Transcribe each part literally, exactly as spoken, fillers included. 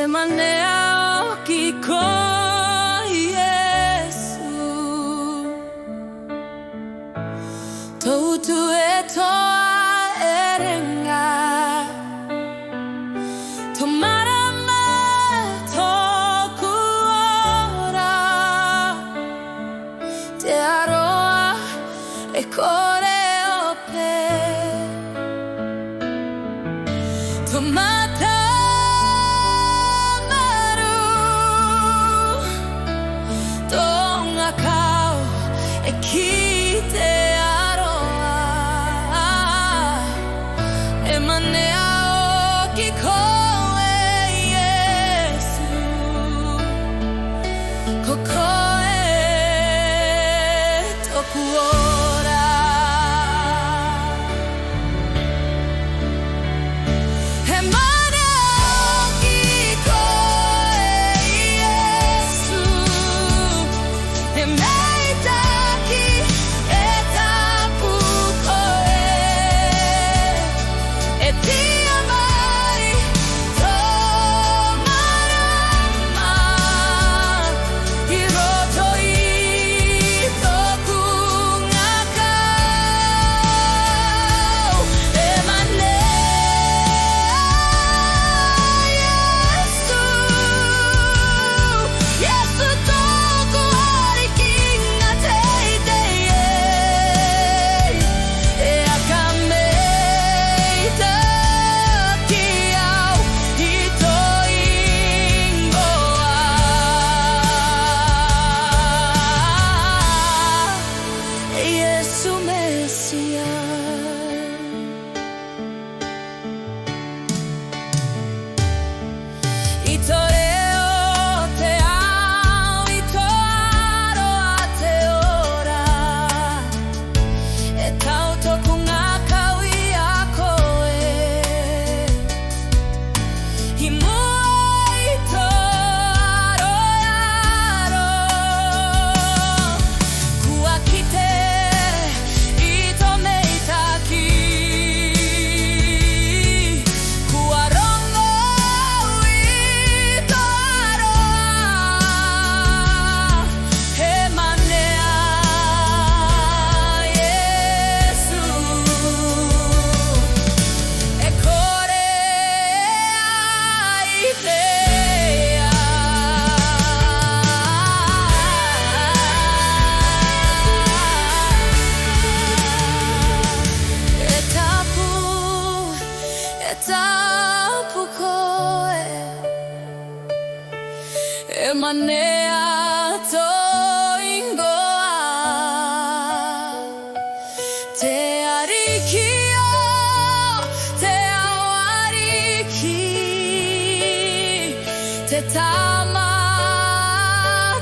E manea o ki ko Iesu. Tau tu e toa erenga. Tau marama, toku ora. Te aroa e kore ope. Tau matamaru, tau ngakau e ki te aroa. E manea o ki ko Iesu. Ko koe toku ora. E manea o ki ko Iesu. E meitaki, e tapu koe. E tiamai tō marama, i roto i tōku ngakau. E manea Iesu, Iesu tōku Ariki, teitei e, e akameitaki au i tō ingoa. Iesu Mesia. I tō reo te ao, i tō aroa te ora. E tau tōku ngakau i a koe. I mua i tō aro e aro, kua kite i tō meitaki, kua rongo i tō aroa. E manea Iesu, e kore ai te ao. E tapu, e tapu koe. E manea tō ingoa. Te Ariki o te ao ariki, te Tama,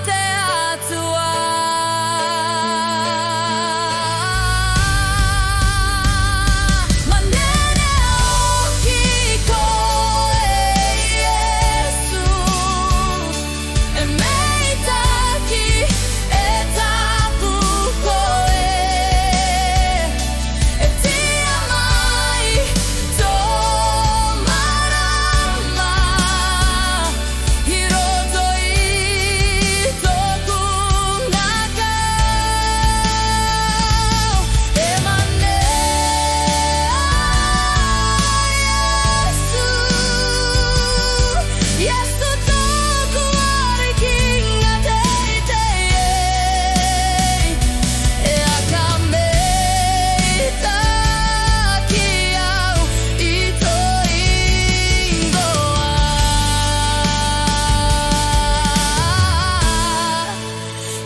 te Atua. Manene o ki koe Iesu. E meitaki, e tapu koe. E tia mai tō marama i roto i tōku ngakau. E manene Iesu, Iesu tōku Ariki teitei. E akameitaki au i tō ingoa.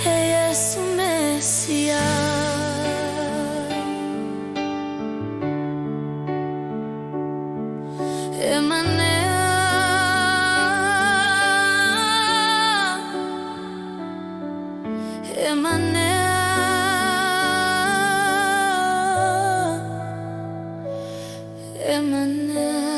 E Iesu Mesia. E manene, e manene, e manene.